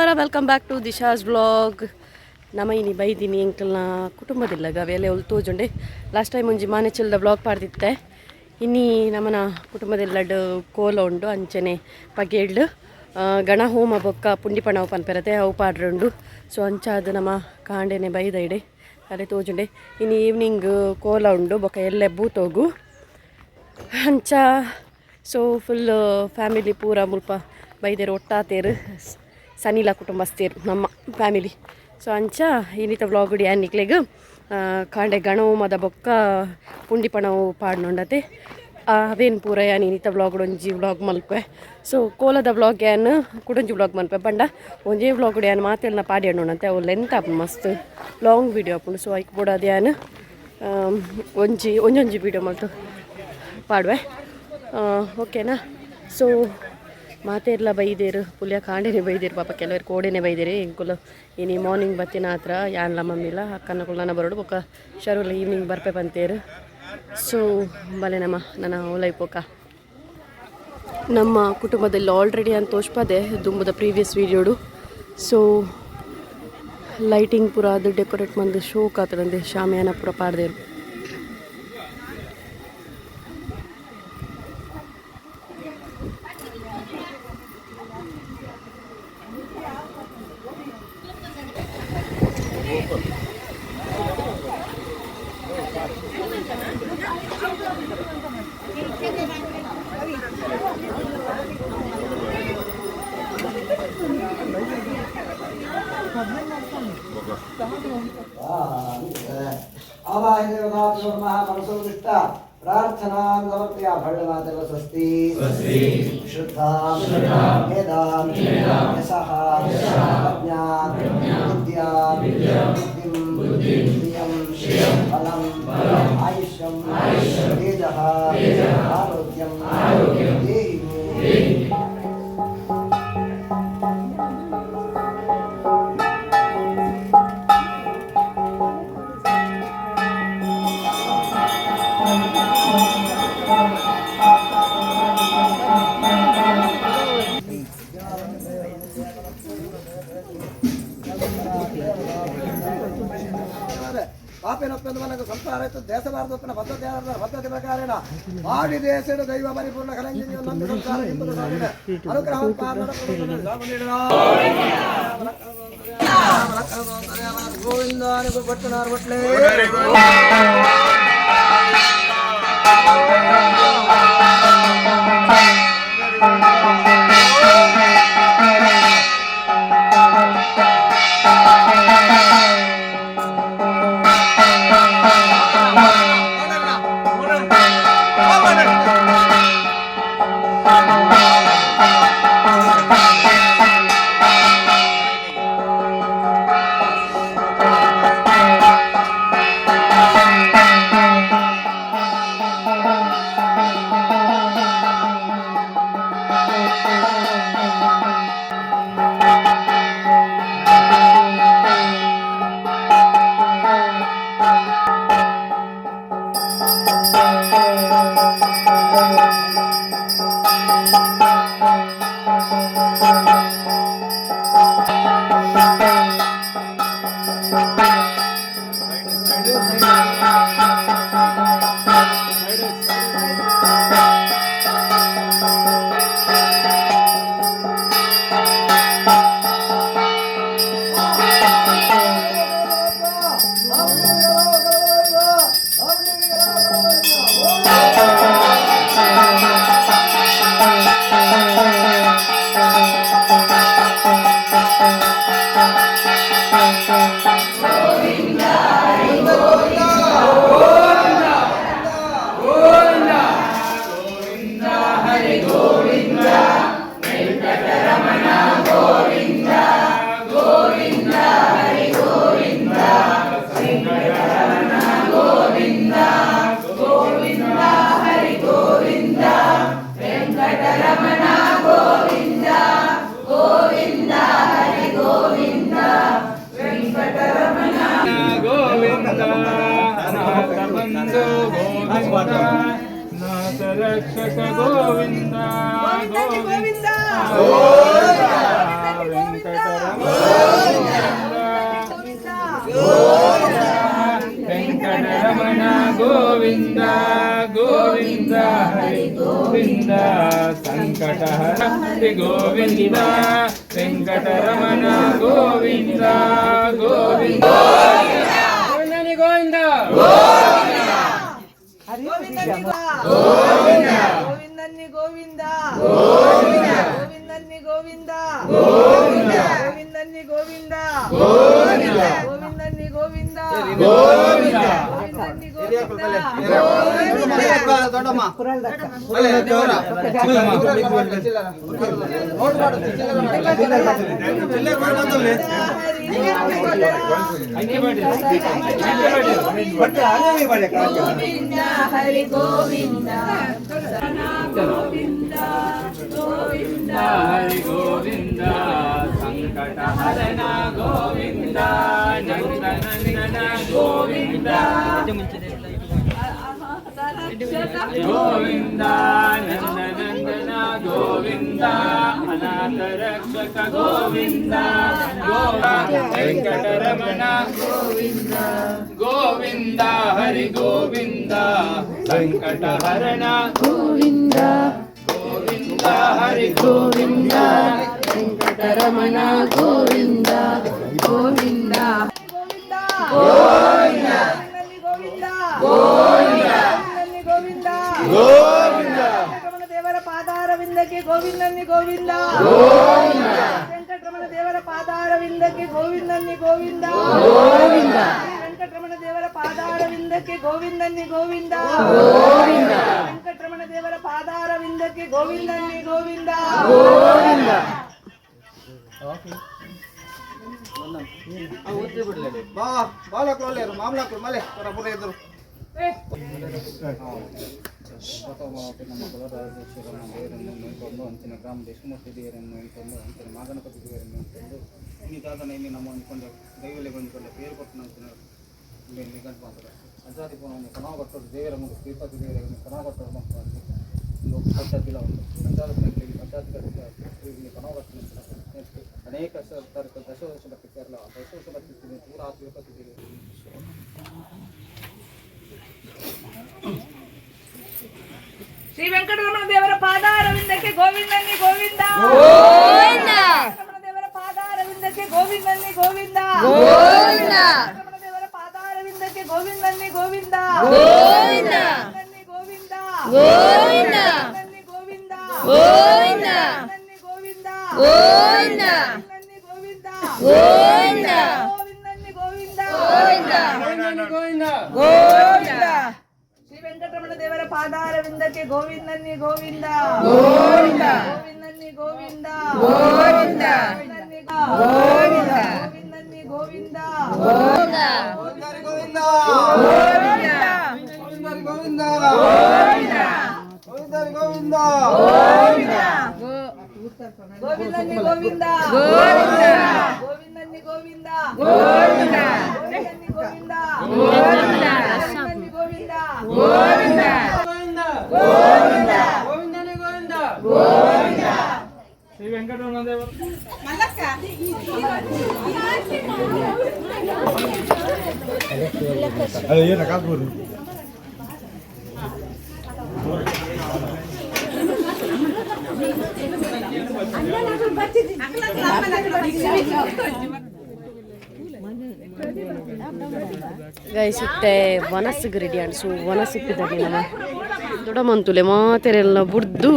ನಮಸ್ಕಾರ, welcome back to Disha's vlog. ನಮ ಇನಿ ಬೈದಿನಿ ಎಂಕಲ್ನ ಕುಟುಂಬದಿಲ್ಲಗ ವೇಲೆ ಒಲ್ ತೋಜುಂಡೆ. ಲಾಸ್ಟ್ ಟೈಮ್ ಒಂಜಿ ಮಾನೆಚಲ್ದ ವ್ಲಾಗ್ ಪಾಡ್ದಿತ್ತೆ. ಇನಿ ನಮನ ಕುಟುಂಬದೆಲ್ಲಡ್ ಕೋಲ ಉಂಡು. ಅಂಚನೆ ಪಗೇಳ್ಳು ಗಣ ಹೋಮ ಬೊಕ್ಕ ಪುಂಡಿ ಪಣವು ಪನ್ಪೆರತೆ ಅವು ಪಾಡ್ರುಂಡು. ಸೊ ಅಂಚಾದ್ ನಮ ಕಾಂಡೆನೆ ಬೈದ ಇಡೆ ಅರೆ ತೋಜುಂಡೆ. ಇನಿ ಈವ್ನಿಂಗ್ ಕೋಲ ಉಂಡು, ಬೊಕ್ಕ ಎಲ್ಲೆ ಬೂತೋಗು ಅಂಚ. ಸೊ ಫುಲ್ ಫ್ಯಾಮಿಲಿ ಪೂರ ಮುಲ್ಪ ಬೈದೇರು, ಒಟ್ಟಾತೇರು, ಸನಿಲ ಕುಟುಂಬಸ್ಥೇರು ನಮ್ಮ ಫ್ಯಾಮಿಲಿ. ಸೊ ಅಂಚ ಇನ್ನಿತ ವ್ಲಾಗ್ ಯಾನ್ ನಿಕ್ಲೆಗ್ ಕಾಂಡೆ ಗಣೋಮದ ಬೊಕ್ಕ ಪುಂಡಿ ಪಣವು ಪಾಡ್ನೊಂಡತೆ ಅವೇನು ಪೂರ ಯಾನ್ ಇನ್ನಿತ ವ್ಲಾಗ್ ಒಂಜಿ ವ್ಲಾಗ್ ಮಲ್ಪೆ. ಸೊ ಕೋಲದ ವ್ಲಾಗ್ ಯಾನ್ ಕುಡೊಂಜಿ ವ್ಲಾಗ್ ಮಲ್ಪೆ. ಪಂಡ ಒಂಜೇ ವ್ಲಾಗ್ ಯಾನ್ ಮಾತೆಲ್ನ ಪಾಡಿ ಅಂತೆ, ಅವು ಲೆಂತ್ ಆಪುಂಡು, ಮಸ್ತ್ ಲಾಂಗ್ ವೀಡಿಯೋ ಆಪುಂಡು. ಸೊ ಐಕ್ ಬೋಡಾದ್ ಯಾನ್ ಒಂಜಿ ಒಂಜೊಂಜಿ ವೀಡಿಯೋ ಮಲ್ತು ಪಾಡುವೆ, ಓಕೆನಾ? ಸೊ ಮಾತೆರ್ಲ ಬೈದೇರು, ಪುಲ್ಯ ಕಾಂಡೆನೆ ಬೈದೇರು. ಪಾಪ ಕೆಲವರು ಕೋಡೆನೆ ಬೈದೇರು. ಎಂಕುಲು ಇನಿ ಮಾರ್ನಿಂಗ್ ಬತ್ತಿನ ಹತ್ರ ಯಾನ್ಲ ಮಮ್ಮಿಲ ಅಕ್ಕನ ಕುಲ್ಲನ ಬರೋಡು. ಬೊಕ್ಕ ಶರುಲ ಈವ್ನಿಂಗ್ ಬರ್ಪೆ ಪಂತೇರು. ಸೊ ಬಲೆ ನಮ್ಮ ನನ್ನ ಉಲೈ ಪೋಕ. ನಮ್ಮ ಕುಟುಂಬದಲ್ಲಿ ಆಲ್ರೆಡಿ ಅಂತ ತೋಚ್ಪದೆ ದುಂಬುದ ಪ್ರೀವಿಯಸ್ ವೀಡಿಯೋಡು. ಸೊ ಲೈಟಿಂಗ್ ಪೂರ ಅದು ಡೆಕೋರೇಟ್ ಮಂದು ಶೋಕ್ ಆತದಂದೆ ಶಾಮಿಯಾನ ಪೂರ ಪಾಡ್ದೇರು. ಆವಾಹಿದೇವತಾಭ್ಯೋ ಪ್ರಾರ್ಥನಾಂ ಸಮರ್ಪಯ. ಭಳ್ಳಮಾತವ ಸ್ವಸ್ತಿ. ಶ್ರದ್ಧಾಂ ಮೇಧಾಂ ಯಶಃ ಪ್ರಜ್ಞಾಂ ವಿದ್ಯಾಂ ಬುದ್ಧಿಂ ಶ್ರಿಯಂ ಬಲಂ ಆಯುಷ್ಯಂ ತೇಜಃ ಆರೋಗ್ಯಂ ದೇಹಿ ಮೇ. ಪಾಪಿನೊಪ್ಪೆಂದು ಸಂಸಾರ ಇತ್ತು ದೇಶಭಾರತೊಪ್ಪನ ಪದ್ಧತಿ ಪದ್ಧತಿ ಪ್ರಕಾರೇಣ ಮಾಡಿ ದೇಶದ ದೈವ ಪರಿಪೂರ್ಣ ಕಲಂಜಿನಿ ನಂಬಿ ಸಂಸಾರ ಇಂಬುದು ಸಾಧನೆ ಅನುಗ್ರಹ ಗೋವಿಂದಾನಿ ಭಟ್ಟನಾರ್ ಭಟ್ಲೇ. ರಕ್ಷಕ ಗೋವಿಂದ ಗೋವಿಂದ ವೆಂಕಟರಮಣ. ಗೋವಿಂದ ಗೋವಿಂದ ಹರಿ ಗೋವಿಂದ ಸಂಕಟಹರ ಹರಿ ಗೋವಿಂದ ವೆಂಕಟರಮಣ ಗೋವಿಂದ ಗೋವಿಂದ ಗೋವಿಂದ ಗೋವಿಂದನ್ನಿ ಗೋವಿಂದ ಗೋವಿಂದನ್ನಿ ಗೋವಿಂದ ಗೋವಿಂದನ್ನಿ ಗೋವಿಂದ ಗೋವಿಂದನ್ನಿ ಗೋವಿಂದ ಗೋವಿಂದನ್ನಿ ಗೋವಿಂದ. ಗೋವಿಂದ ಹರಿ ಗೋವಿಂದ. ಗೋವಿಂದ ಹರಿ ಗೋವಿಂದ ಸಂಕಟಹರಣ ಗೋವಿಂದ ನಂದನಂದನ ಗೋವಿಂದ ಗೋವಿಂದ ನಂದನಂದನ ಗೋವಿಂದ ಅನಾಥ ರಕ್ಷಕ ಗೋವಿಂದ ಗೋವಿಂದ ವೆಂಕಟರಮಣ ಗೋವಿಂದ ಗೋವಿಂದ ಹರಿ ಗೋವಿಂದ ಸಂಕಟಹರಣ ಗೋವಿಂದ ಗೋವಿಂದ ಹರಿ ಗೋವಿಂದ ವೆಂಕಟರಮಣ ಗೋವಿಂದ ಗೋವಿಂದ. ಗೋವಿಂದ ಗೋವಿಂದ ಗೋವಿಂದ ಗೋವಿಂದ. ವೆಂಕಟರಮಣ ದೇವರ ಪಾದಾರವಿಂದಕ್ಕೆ ಗೋವಿಂದನ್ನಿ ಗೋವಿಂದ. ವೆಂಕಟರಮಣ ದೇವರ ಪಾದಾರವಿಂದಕ್ಕೆ ಗೋವಿಂದನ್ನಿ ಗೋವಿಂದ. ಗೋವಿಂದ. ವೆಂಕಟರಮಣ ದೇವರ ಪಾದಾರವಿಂದಕ್ಕೆ ಗೋವಿಂದನ್ನಿ ಗೋವಿಂದ. ಗೋವಿಂದ. ವೆಂಕಟರಮಣ ದೇವರ ಪಾದಾರವಿಂದಕ್ಕೆ ಗೋವಿಂದನ್ನಿ ಗೋವಿಂದ. ಗೋವಿಂದ. ನಮ್ಮ ಅಂಚಿನ ಗ್ರಾಮ ದೇಶಮೂರ್ತಿ ದೇವರನ್ನು ಅಂದ್ಕೊಂಡು ಅಂಚಿನ ಮಾಗಣಪತಿ ದೇವರನ್ನು ಅಂದ್ಕೊಂಡು ಇನ್ನಿತಾದನ ಇಲ್ಲಿ ನಮ್ಮ ಅಂದ್ಕೊಂಡು ದೈವಲೆ ಬಂದುಕೊಂಡ ಪೇರು ಕೊಟ್ಟು ಅಂಚಿನ ಇಲ್ಲಿ ನಿಘಂಟು ಮಾತ್ರ ಅಜಾದಿ ಪುನಃ ಕಣವ ಕೊಟ್ಟರು ದೇವರ ಮುಂದೆ ತಿರುಪತಿ ದೇವರ ಕಣವ ಕೊಟ್ಟರು ಮಕ್ಕಳು ಅಲ್ಲಿ ಒಂದು ಪಂಚಾಯತ್ ಇಲ್ಲ ಒಂದು ಪಂಚಾಯತ್ ಪಂಚಾಯತ್ ಇಲ್ಲಿ ಕಣವ ಕೊಟ್ಟು ಅನೇಕ ದಶವರ್ಷ ಬರ್ತಿರ್ತಾರಲ್ಲ, ದಶವರ್ಷ ಬರ್ತಿರ್ತೀನಿ ಪೂರಾ ತಿರುಪತಿ ದೇವರು. ಶ್ರೀ ವೆಂಕಟರಮಣ ದೇವರ ಪಾದಾರವಿಂದಕ್ಕೆ ಗೋವಿಂದನ್ನಿ ಗೋವಿಂದ. ವೆಂಕಟರಮಣ ದೇವರ ಪಾದಾರವಿಂದಕ್ಕೆ ಗೋವಿಂದನ್ನಿ ಗೋವಿಂದ. ಗೋವಿಂದ. ವೆಂಕಟರಮಣ ದೇವರ ಪಾದಾರವಿಂದಕ್ಕೆ ಗೋವಿಂದನ್ನಿ ಗೋವಿಂದ. ಗೋವಿಂದ. ಗೋವಿಂದನ್ನಿ ಗೋವಿಂದ. ಗೋವಿಂದ. ಗೋವಿಂದನ್ನಿ ಗೋವಿಂದ. ಗೋವಿಂದ. ಗೋವಿಂದನ್ನಿ ಗೋವಿಂದ. ಗೋವಿಂದ. ಗೋವಿಂದನ್ನಿ ಗೋವಿಂದ. ಗೋವಿಂದ. ಗೋವಿಂದನ್ನಿ ಗೋವಿಂದ. ಗೋವಿಂದ. ಗೋವಿಂದ. ಗೋವಿಂದ. ಶ್ರೀ ವೆಂಕಟರಮಣ ದೇವರ ಪಾದಾರವಿಂದಕ್ಕೆ ಗೋವಿಂದನ್ನಿ ಗೋವಿಂದ. ಗೋವಿಂದ. ಗೋವಿಂದನ್ನಿ ಗೋವಿಂದ. ಗೋವಿಂದ. ಗೋವಿಂದನ್ನಿ ಗೋವಿಂದ. ಗೋವಿಂದ. ಗೋವಿಂದ ಗೋವಿಂದ ಗೋವಿಂದ ಗೋವಿಂದ. ಗೋವಿಂದನ್ನಿ ಗೋವಿಂದ. ಗೋವಿಂದ. ಗೋವಿಂದನ್ನಿ ಗೋವಿಂದ. ಗೋವಿಂದ. ಗೋವಿಂದನ್ನಿ ಗೋವಿಂದ. ಗೋವಿಂದ. ಗೋವಿಂದನ್ನಿ ಗೋವಿಂದ. ಗೋವಿಂದ. ಗೋವಿಂದ ಗೋವಿಂದ ಗೋವಿಂದ. ಶ್ರೀ ವೆಂಕಟರಮಣ ದೇವರು. ಗೈಸ್, ಇತ್ತೆ ವನಸ್ಸಿಗೆ ರೆಡಿ ಆಂಡ್. ಸೊ ವನಸ್ ಇಪ್ಪಿದ್ದಾಗೆ ನಮ್ಮ ದೊಡ್ಡ ಮಂತುಲೆ ಮಾತೆರೆಲ್ಲ ಬುಡ್ದು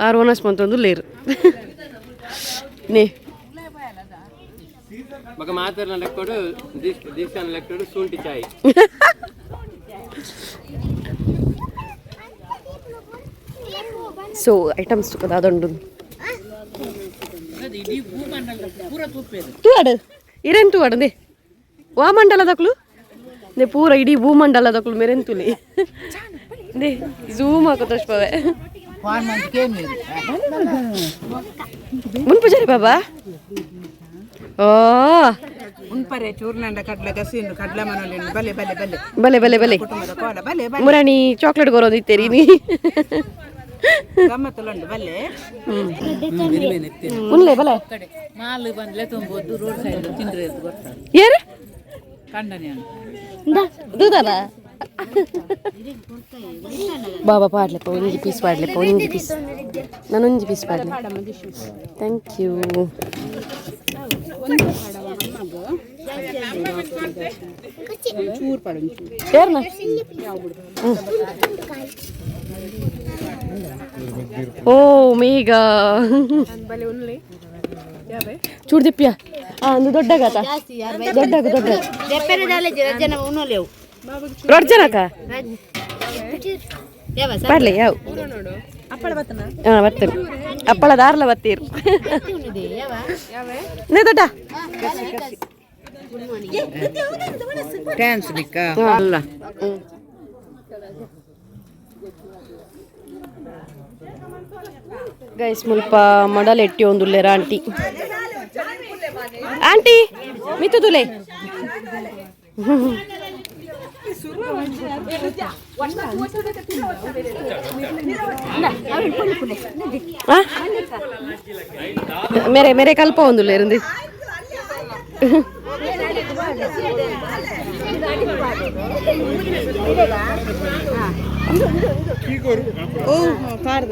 ಆರು ವನಸ್ ಮಂತೊಂದು ಲೇರು ನೇ. ಮಗ ಮಾತಾಡನ ಲೆಕ್ಕೊಡು ದೀಕ್ಷಾನ ಲೆಕ್ಕೊಡು ಶುಂಠಿ ಚಾಯ್. ಸೊ ಐಟಮ್ಸ್ ದಾದಂಡು ತೂವಾಡು ಇರೇನು ತೂವಾಡು ನೇ ವಾ ಮಂಡಲದಕ್ಲು ನೇ ಪೂರ ಇಡೀ ಭೂಮಂಡಲದಕ್ಲು ಮೆರೆಂತುಲಿ ನೇ ಝೂಮ್ ಹಾಕೋತಷ್ಟಪವೆ ಮುನ್ಪೂಜಾರಿ ಬಾಬಾ ಓ. ಉನ್ಪರೆ ಚೂರ್ನಂಡ ಕಡ್ಲೆ ಗಸಿಂಡು ಕಡ್ಲೆ ಮನೋಲಿ ಬಲೆ ಬಲೆ ಬಲೆ. ಬಲೆ ಬಲೆ ಬಲೆ. ಕುಟುಂಬದ ಕೋಲ ಬಲೆ ಬಲೆ. ಮುರಾಣಿ ಚಾಕ್ಲೇಟ್ ಕೊರೋದು ಇತ್ತೇರಿ ನೀ. ಗಮ್ಮತ್ತುಲುಂಡು ಬಲ್ಲೆ. ಉನ್ಲೆ ಬಲೆ. ಮಾಲು ಬಂದ್ಲೆ ತುಂಬೋದು ರೋಡ್ ಸೈಡ್ ತಿಂದ್ರೆ ಗೊತ್ತ. ಏರು ಕಂಡನೆ. ದೂದಲ್ಲ. ಬಾಬಾ ಪಾಡ್ಲೆಪ್ಪ, ಒಂಜಿ ಪೀಸ್ ಪಾಡ್ಲೆಪ್ಪ, ಒಂಜಿ ಪೀಸ್, ನಾನು ಒಂಜಿ ಪೀಸ್ ಪಾಡ್ಲೆ. Thank you. ಯಾರನ್ನ? ಓ ಮೇಘ ಚೂರು ದಿಪ್ಪಿಯ. ಒಂದು ದೊಡ್ಡ ಗಾತ, ದೊಡ್ಡ ದೊಡ್ಡ ರೊಡ್ ಜನಕ ಪಾಡ್ಲೆ. ಯಾವ ಹಾಂ ಬರ್ತೇನೆ ಅಪ್ಪಳ ದಾರ್ಲ ಬತ್ತೀರು ನೇ ದೊಡ್ಡ. ಡ್ಯಾನ್ಸ್ ಬಿಕ್ಕ ಅಲ್ಲ. ಗೈಸ್, ಮುಲ್ಪ ಮಡಲ್ ಎಟ್ಟಿ ಒಂದುಲ್ಲೇರ ಆಂಟಿ. ಆಂಟಿ ಮಿತ್ತುದುಲೆ. ಮೇರೆ ಮೇರೆ ಕಲ್ಪ ಒಂದುಲ್ಲೇರಂದು. ಓ ಕಾರ್ದ.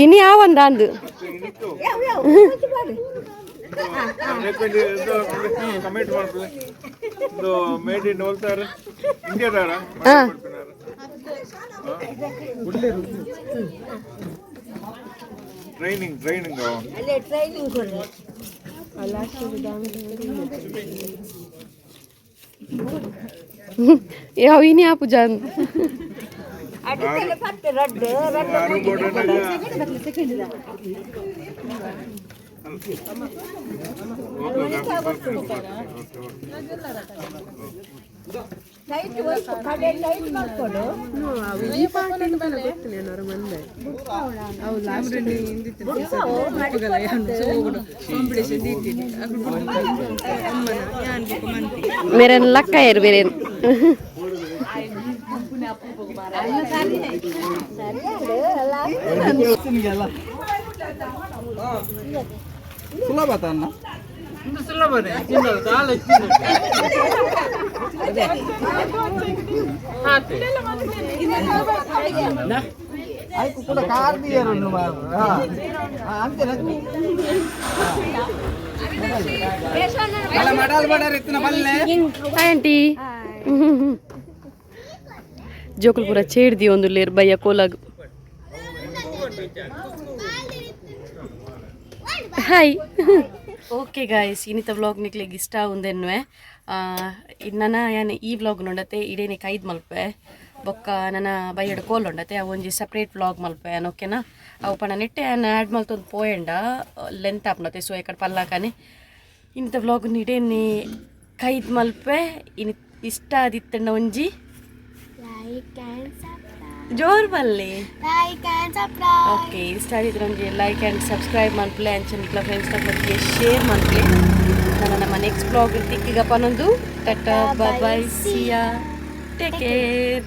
ಇನಿ ಯಾವಂದ ಅಂದು. ಕಮೆಂಟ್ ಮಾಡ್ತಾರೆ. ಇದು ಮೇಡ್ ಇನ್ ಹೋಲ್ತಾರ ಇಂಡಿಯಾದಾರ. Training training. ಯಾವ ಇನಿ ಆ ಪೂಜಾ. ಮೇರೆ ಲಕ್ಕ ಏರು ಬೇರೆ. ಸುಲಭ ತನ್ನ. ಸುಲಭನೇ ತಿನ್ನೋದು ಕಾಲು ತಿನ್ನೋದು. ಆಯ್ತು ಕೂಡ ಕಾರ್ ದಿಯರು ಅಂತೆ. ಮಡಲ್ ಬಡರ್ ಇತ್ತಿನ ಬಲ್ಲೆ. Hi aunty. ಜೋಕುಲ್ ಪೂರ ಚೇಡ್ದಿ ಒಂದು ಲೇರ್ ಬಯ್ಯ ಕೋಲಾಗ್. ಹಾಯ್. ಓಕೆ ಗಾಯ್ಸ್, ಇನ್ನಿತ ವ್ಲಾಗ್ ನಿಕ್ಲೆಗ್ ಇಷ್ಟ ಉಂದೆನ್ನುವೆ. ನನ್ನ ಯಾನ್ ಈ ವ್ಲಾಗ್ ನೋಡತ್ತೆ ಇಡೇನೆ ಕೈದ್ ಮಲ್ಪೆ. ಬೊಕ್ಕ ನನ್ನ ಬೈಯಡ್ ಕೋಲ್ ಉಂಡತೆ, ಅವು ಒಂಜಿ ಸಪ್ರೇಟ್ ವ್ಲಾಗ್ ಮಲ್ಪೆ ಯಾನ್, ಓಕೆನಾ? ಅವು ಪಂಡ ನೆಟ್ಟೆ ಯಾನ್ ಆ್ಯಡ್ ಮಲ್ತೊಂದು ಪೋಯಂಡ ಲೆಂತ್ ಆಪುಂಡತೆ. ಸೊ ಎಕಡೆ ಪಲ್ಲಾಕನೆ ಇನ್ನಿತ ವ್ಲಾಗ್ ಇಡೇನೆ ಕೈದ್ ಮಲ್ಪೆ. ಇನಿ ಇಷ್ಟ ಆದಿತ್ತಂಡ ಒಂಜಿ ಲೈಕ್ ಆ್ಯಂಡ್ ಸಬ್ಸ್ಕ್ರೈಬ್. ಜೋರ್ ಬಲ್ಲಿ. Like and subscribe. Okay, ಇಷ್ಟ ಆಗಿದ್ರೆ ಒಂಜಿ ಲೈಕ್ ಆ್ಯಂಡ್ ಸಬ್ಸ್ಕ್ರೈಬ್ ಮನ್ಪುಲೆ, ಅಂಚೆ ಫ್ರೆಂಡ್ಸ್ ಬಗ್ಗೆ ಶೇರ್ ಮನ್ಪುಲೆ. ನಾನು ನಮ್ಮ ನೆಕ್ಸ್ಟ್ ಬ್ಲಾಗ್ ತಿಕ್ಕಿಗಪ್ಪ. ನಂದು tata, bye, see ya, take care.